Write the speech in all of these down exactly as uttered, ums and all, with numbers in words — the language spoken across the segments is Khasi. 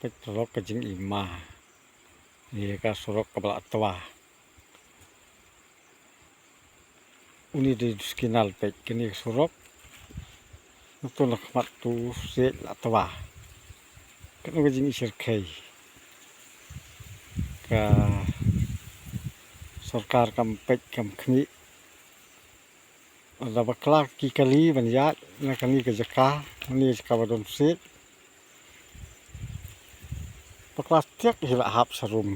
Peit paralok ka jingim ma. Ïa ka surok kaba la twa. Une dei u Skinal, peit kane ka surok. Nato na khmat tu siej la twa. Kano ka jingïasyrkhei. Ka sorkar kam peit kam khmih. Lada bakla ki kali ban ïaid na kane ka jaka, kane ka jaka ba don siej. Bakla tiak hi la hap sharum.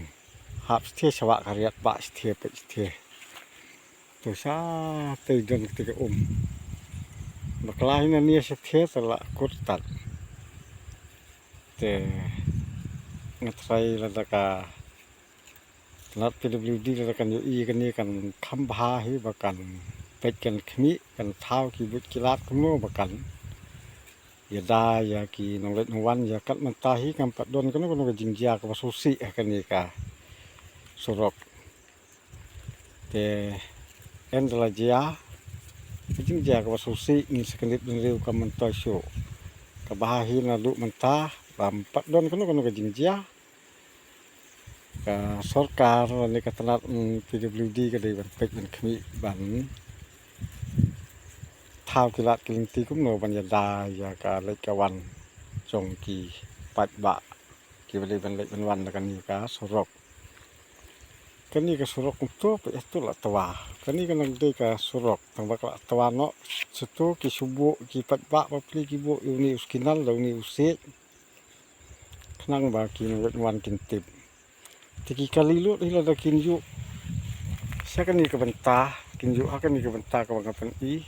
Hap shathie sha wah ka riat, bah shathie, peit shathie. To shatei don kti ka um. Bakla hi na nia shathie te la kut tat. Te nga trai lada ka Tnat P W D lada kan ïohi kane kan kham bha hi ba kan peit kan khmih, kan thaw ki buit ki lad kumno ba kan ïada ïa ki nongleit nongwan. Ïa kat mynta hi kam pat don kano kano ka jingjia kaba sngewsih ha kane ka surok. Te ynda la jia ka jingjia kaba sngewsih, ngin sa kyndit bynriew kam myntoi shuh. Kaba hi naduh mynta bym pat don kano kano ka jingjia. Ka sorkar lane ka tnat, mm, P W D ka dei ban peit ban khmih ban thaw ki lad ki lynti kumno ban ïada ïa ka leit ka wan jong ki paidbah kiba dei ban leit ban wan na kane ka surok. Kane ka surok kumto, peit hato la twa. Kane ka nang dei ka surok tang ba ka la twa noh. Shuh to ki shu buh, ki paidbah bapli ki buh ïa une u Skinal da une u siej. Khnang ba ki nongleit nongwan kin tip. Te ki kali lut hi lada kin ïuh sha kane ka bynta, kin ïuh ha kane ka bynta kaba nga pyni.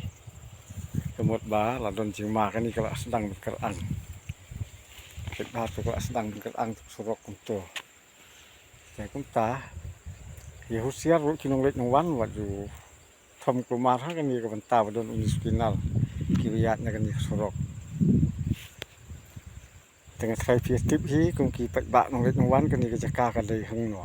Ka mut ba la don jingma, kane ka la sdang ban kyrang. Peit ba to ka la sdang ban kyrang to ka surok kumto. Te kumta ïa husiar ruh ki nongleit nongwan, wat ju thom kulmar ha kane ka bynta ba don une u Skinal, kiba ïaid na kane ka surok. Te nga trai phi tip hi kum ki paidbah nongleit nongwan, kane ka jaka ka dei hangno.